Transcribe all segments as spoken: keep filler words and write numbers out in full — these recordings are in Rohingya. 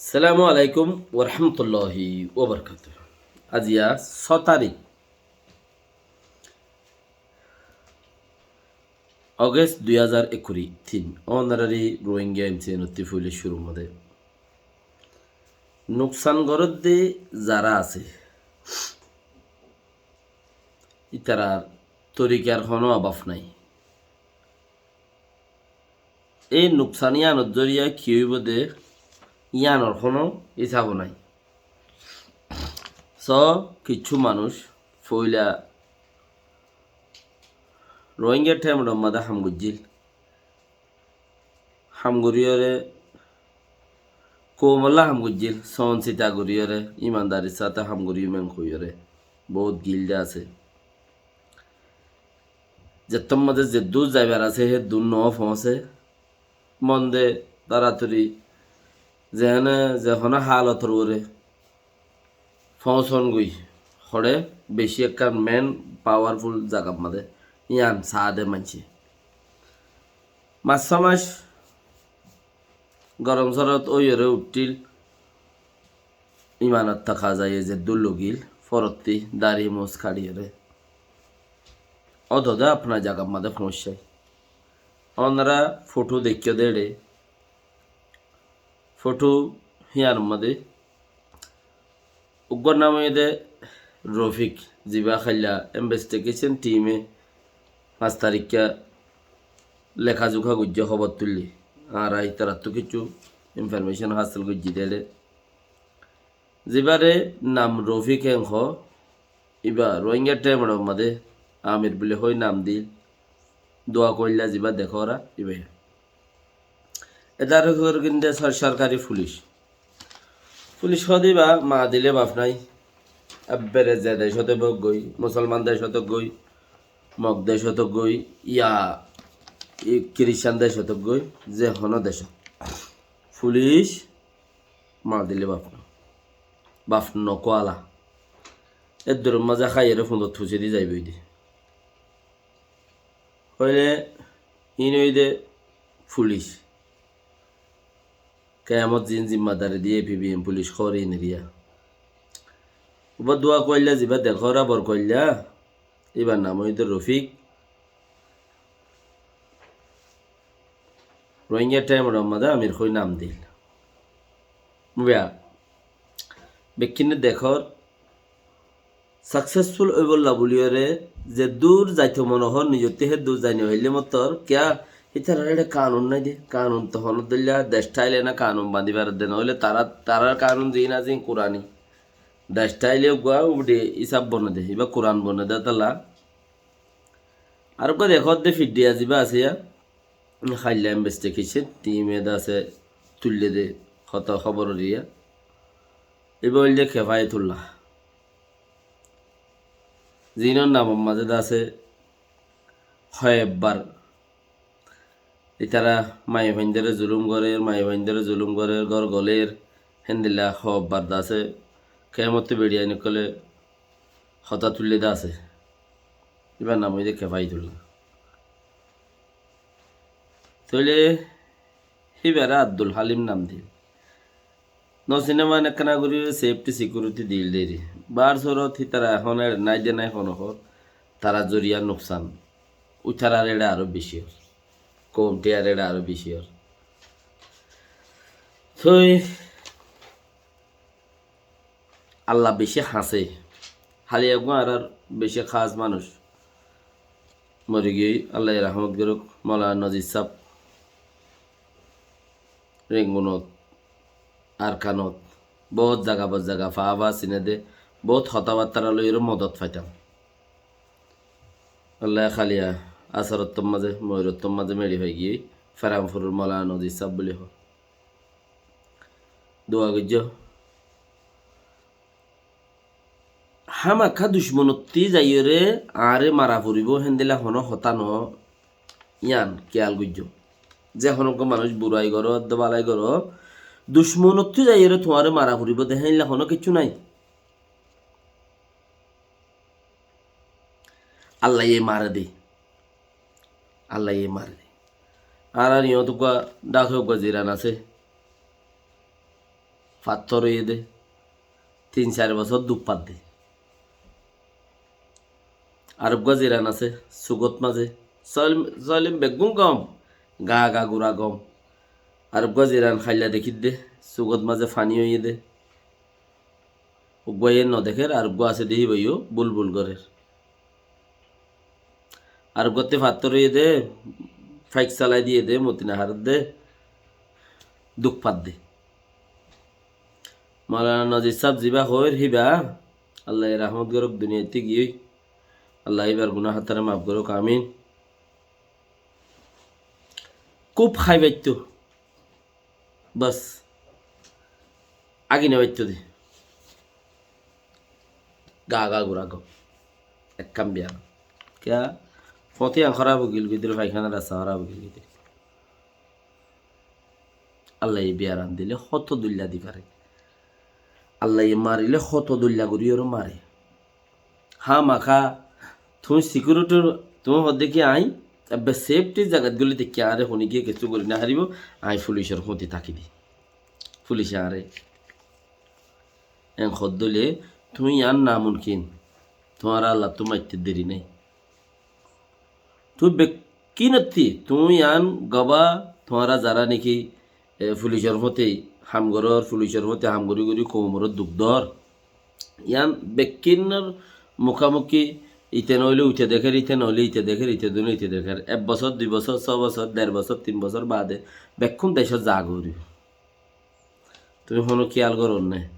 Assalamu alaikum warahmatulláhi wabarakátuhu. Aijja só tarík August dui házar ekkuri tin. Ónorari Rohingya M C N ottú foila cúrur modé nuksan goródde zará asé, ítarar torikar honó obáf nái. Ei nuksan yíanor zoriya ki óibo de, yíanor honó hísab nái. Só, kissú manúic foila Rohingya thaimor modé ham goijjíl, ham goríyore, koumolla ham goijjíl, sóon sita goríyore, imandarir sáte ham gorí men hoiyóre, bout gil de asé. Zettór modé zeddúr zaibar asé, héddúr no foóñse. Mon de toratori zehene ze honó hálotor uore foóñson goi, hoçé beci ekkán main powerful zagar modé yían saá de maincé. Mac só mac gorom sórot óiyore uththíl, imanor takazaye zeddúr logíl, forottí dari mus kaçiyore ódode afna zagar modé foóñiccé. Ónora fothó deikkó de éçe, fothó híyanor modé uggwar nam óiye de Rofik, ziba háilla investigation team e fañs taríkka leká zuká goijjé, hóbor tuillé. Añára ítarattú kissú information hásil goijjí de éçe. Zibare nam Rofik en hoó, íba Rohingya thaimor modé Amir buli hoi nam diíl, Dua Koilla ziba dekóra íba. Edar gorginde sor-, sorkari fulic. Fulic hoó de íba ma dile baf nái. Ebbere ze decót ók goi, musolman decót ók goi, mog decót ók goi, ya i-, kiristan decót ók goi, ze honó decót. Fulic ma dile baf nái. Baf no kuala. Eddur mazé háiyore fundot fusé di zaiboi de. Hoile, in óiye de fulic. Kiyamot zin zimmadari diye A P B N fulic hoór iniriya. Uba Dua Koilla ziba dekóra bor koilla, íbar nam óiye de Rofik. Rohingya thaimor modé Amir hoi nam diíl. Uba, bekkúne dekór, successful óibolla buliyore zeddúr zaito mone hoór, nizottú héddúr zai no faille mottor, kiyá, ítarar éçe kanun nái de, kanun to honó dóilla dec thaile na kanun bañdí faredde, noóile tará, tarár kanun ziín asé Kurani. Dec thaile uggwá ubde hísab bone de, íba Kuran bone de tolla. Ar uggwá dekór de fiddiya ziba asé ya, háilla investigation team e de asé tuille de hotá hóbor riya. Íba óilde Kefayetullah. Ziínor namor mazé de asé hoibbar. Ítara maiyafuaindóre zulum gorér, maiyafuaindóre zulum gorér, gór golér, héndilla hoibbar de asé. Kemottú beçiyain ókkole hotá tuille de asé. Íbar nam óiye de Kefayetullah. Tóile híbare Abdul Halim nam diye. Nosine mane ekkena gori safety security dil deri. Bar sorot hítara ehón eçe nai de nai hono hor. Tara zoriya nuksan. Utarar eçe aró beci or. Koum tiyar eçe aró beci or. Toi Allah beci hañse. Hali eggúa añárar beci hás manúic mori giyói, Allaye rahmot goruk, Moulana Nazir sáb, Rengunot, Arkanot, bout zaga bout zaga faa faa sine de, bout hotábattára loiyóre modot faitam. Allaye háliya Asarottór mazé, Moirottór mazé meçi fai giyói, Feranfurur Moulana Nazir sáb buli hoó. Dua goijjó. Hámaká ducmonottí zaiyóre añáre mara foribó, héndilla honó hotá noó. Yían kiyal goijjó. Ze honó uggúa manúic burai goró, edde balai goró, ducmonottí zaiyóre tuáñre mara foribó de, héndilla honó kiccú nái. Allaye mare de. Allaye mare de. Añárar yíñot uggúa, Dháke uggúa ziran asé. fattór óiye dé, tin sair bosór duk fadde. Ar eggúa ziran asé, sukót mazé, soil-, soilem beggún gom, gaa gaa gura gom. Ar eggúa ziran háilla dekídde, sukót mazé faní óiye dé. Eggúaye nodekér, ar eggúa asé dé híbayó bul bul gorér. Ar eggúatte fattór óiye dé, faik salai diye dé, moti noháredde, duk fadde. Maulana Nazir sáb zibá hoóir híba, Allaye rahmot gorók, duniyaittú giyói. Allaye íbar guná hátaré maf gorók, amin. Kúb hái faittó. Bas. Agi no faittó dé. Gaa gaa gura gom. Ekkán biyar. Kiyá? Fóti yián hóraf óigiyói, bútore faikánar rasta hóraf óigiyói. Allaye biyaran dilé hoto dóilla di fare. Allaye marilé hoto dóilla gorí yóre mare. Hámaka tuñí sikiuriti, tuñí hoódde ki aññí ebbe sefti zagat góli táki, añáre honikiyé kessú gorí nofaribóu, aññí fulicor fúañti táki dé. Fulice añáre en hoódde óile tuñí yián namunkin, tuáñra Allattú maitte deri nái. Tuñí bekkínottí, tuñí yián gobá, tuáñra zará néki, e, fulicor fúañti ham gorór, fulicor fúañti ham gorí gorí koumoré duk dór. Yián bekkínor mukámuki, ite noóile uite dekér, ite noóile ite dekér, ite noóile ite dekér. Ek bosór, dui bosór, só bosór, der bosór, tin bosór baade bekkún decót zagói foribóu. Tuñí honó kiyal gorór né?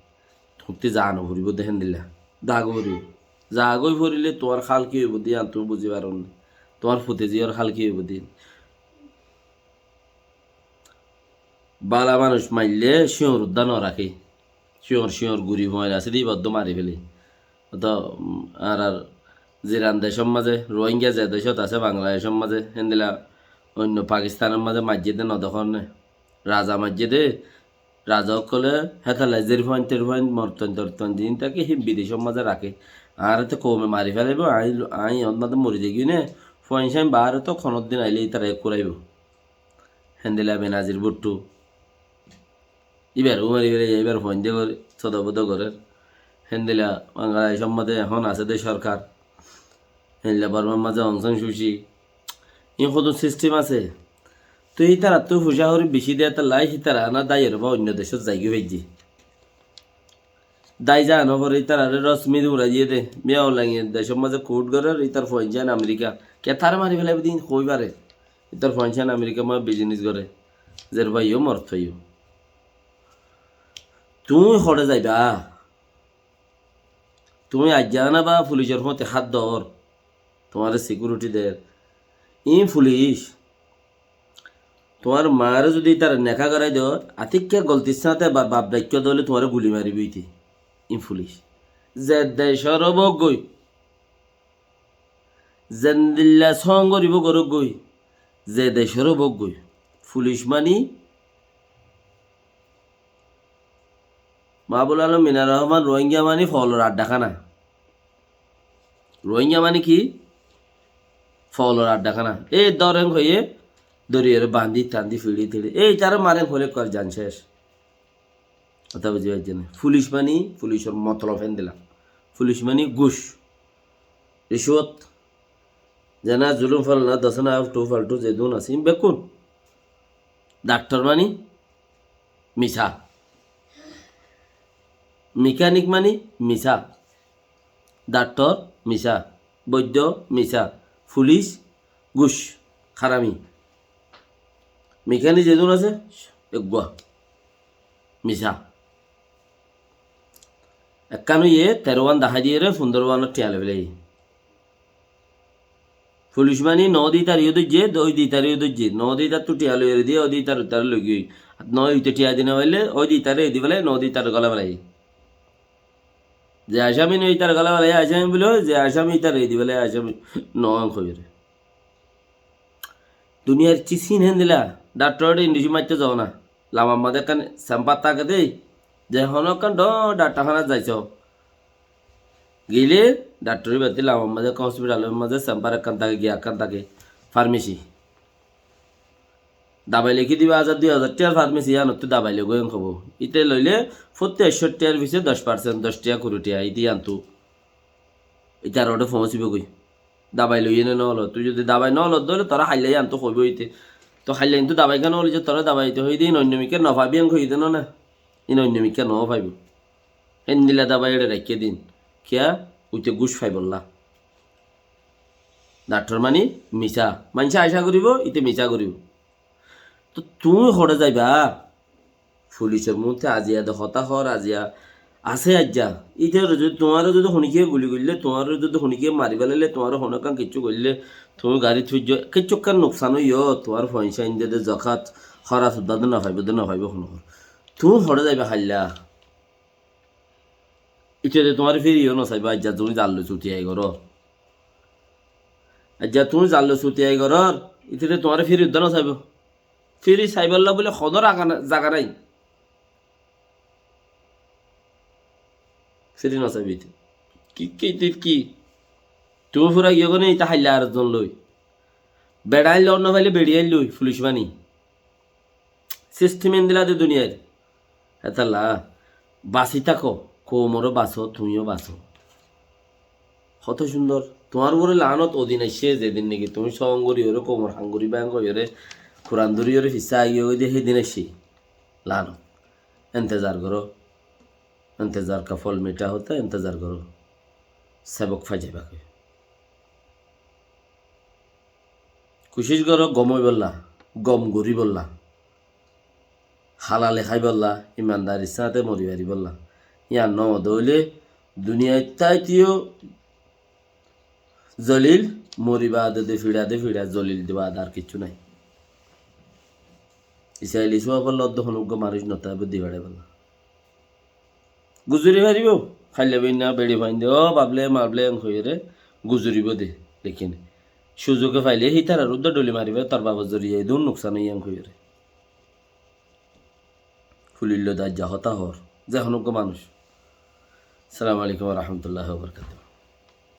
Tuñí zaa noforibóu dé héndilla. Zagói foribóu. Zagói forilé tuáñr hál ki óibou dé yián tuñí buzí farór né? Tuáñr fute ziyór hál ki óibou dé? Bála manúic maillé cíoñr uddá noraké. Cíoñr, cíoñr guri fuain asé dé íba uddá mari félé. Óto, um, añárar ziran decór mazé, Rohingya ze decót asé, Bangladecór mazé, héndilla oinno Pakistanor mazé maijjé dé nodekór né? Raza maijjé dé, raza ókkolé hétalla zer fuain ter fuain mortoin tortoin din táke, hín bidecór mazé raké. Añáre tó koume mari félaibóu, aññí, aññí ot mazé mori zaigói né, fuain cáin baáre tó honóddin ailé ítara ek kuraibóu. Héndilla Benazir Bhutto. Íbar umar íbar, íbar fuainde gorí, sodobodo gorér. Héndilla Bangladecór mazé ehón asé dé sorkar. Héndilla Bormar mazé Aung San Suu Kyi. Ín hodún sistem asé. Toi ítarattú fucá horí bicí dé tolla hítara ana dáiyore bá oinno decót zaigói faijjé. Dái zaa noforé ítararé rosmi durai diyé dé. Miyañ Aung-e decór mazé kut gorér, ítar fuain cáin Amerika. Ke taré mari félaibóu dé ín hoói faré? Ítar fuain cáin Amerikar mazé bizinis goré. Zer faiyó, morot faiyó. Tuñí hoçé zaiba? Tuñí aijja ná ba fulicor fúañti hát dór. Tuáñre sikiuriti der. Ín fulic. Tuáñr maáre zudi ítare neká gorái do, atikká goltir sáñte ebar baf daikkó dé óile tuáñre guli maribóu íte. Ín fulic. Ze decór óuk goi, zendilla sóñg goríbou gorók goi, ze decór óuk goi. Fulic mani Mahbub Alom Minar Rohman, Rohingya mani foolor adda hána. Rohingya mani ki? Foolor adda hána. Ei dóren hoiyé, dóriyore bandí tandí fiçí tiçí. Ei taré maren hoilé kor jan céc. Hotá buzí faijjó né? Fulic mani, fulicor motolob héndilla. Fulic mani guc. Ricwot. Zena zulum falna, dosana, aftu faltu, zedún asé, ín bekkún. Daktor mani misá. Mekanik mani misá. Daktor misá. Boiddo misá. Fulic guc, harami. Mekanik zedún asé, eggúa. Misá. Ekkán óiye teró wan dahái diyére, fundóro wanor thiañ loi félaiye. Fulic mani noó de ítare yó dóijje, ói de ítare yó dóijje. Noó de ítattú thiañ loiyóre diyé, ói de ítare, ítare loigiyói. Noó ite thiañ di nofaille, ói de ítare edi félaiye, noó de ítare gólai félaiye. Ze asami noó ítare gólai félaiye asami buli hoó, ze asami ítare edi félaiye asami noó en hoiyóre. Duniyar cisín héndilla, daktor ore induci maitto zao na. Lamar mazé ekkán sempar táke dé, ze honó ekkán dhoóñr daktorhánat zaisó. Gilé daktor íba dé lamar mazé ekkán hospitalor mazé sempar ekkán táke, giya ekkán táke, farmesi. Dabai lekí diba házar dui házar tiar farmesi yíanottú dabai loigói en hoibó. Íte loile fottí ekcó tiar fisé doc parsent, doc tiya, kuri tiya, íte yíantu. Ítar uore foóñsibói goi. Dabai loiyé né nólo. Tui zodi dabai nólo dóile toré hailla yíantu hoibó íte. Toi hailla kintu dabai ken óile ze toré dabai íte hoiyé dé, ín oinno mikká nofaibo en hoiyé dé no né. Ín oinno mikká nofaibo. Héndilla dabai eçe raikké din. Kiyá? Uite gúc faibolla. Daktor mani misá. Maincé acá goríbo, íte misá goríbo. Toi tuñí hoçé zaiba? Fulicor muúntu aziya de hotá hoór, aziya asé aijja. Ítaré zodi, tuáñre zodi honikiyé guli goillé, tuáñre zodi honikiyé mari felailé, tuáñre honó ekkán kiccú goillé, tuñí garit foijjó, kiccú ekkán nuksan óiyo, tuáñr foicá aindé de zakat, hórac uddá de nofaibó, de nofaibó honó. Tuñí hoçé zaiba hailla? Íte de tuáñre firi yó nosaibo, aijja tuñí zar loi sutiyai goró. Aijja tuñí zar loi sutiyai gorór, íte de tuáñre firi uddá nosaibo. Firi saibálla bóle hodó zaga nai. Firi nosaibo íte. Ki, ki, ki, ki? Tuñí fura giyó goi né, íte hailla ar zon loi. Beça ain loi nofailé beça ain loi, fulic bani. Sistem endilla de duniyair. Hétalla basi táko, koumoré basó, tuñíyo basó. Hotó cúndor. Tuáñr uore laanot odin aiccé, zedin niki tuñí sóon gorí oré, koumor ham gorí báin gorí oré, Kuran dóri oré fissá aigiyó goi de, hédin aiccé laanot. Entezar goró. Entezar ka fol mitha hota hai, entezar goró. Sebok fai zaiba goi. Kucíc goró gom óibolla, gom goríbolla, halale háibolla, imandarir sáñte mori faribólla. Yían no óile duniyait táiteyó zolil, mori baade de fiça de fiça, zolil de baade ar kiccú nai. Isaili suabolla uddá honó uggwá manúic no táibo di beçaibolla. Guzori faribó, háilla beinna beçi fainde, ó babble, mabble, en hoiyóre guzoribó de. Lekin suzuke faile hítarar uddá dhuli maribó, tar babar zoriya idún nuksan óiye en hoiyóre. Fulillo de aijja hotá hoór, ze honó uggwá manúic. Assalamu alaikum wa rahmatullahi wa barakatuhu.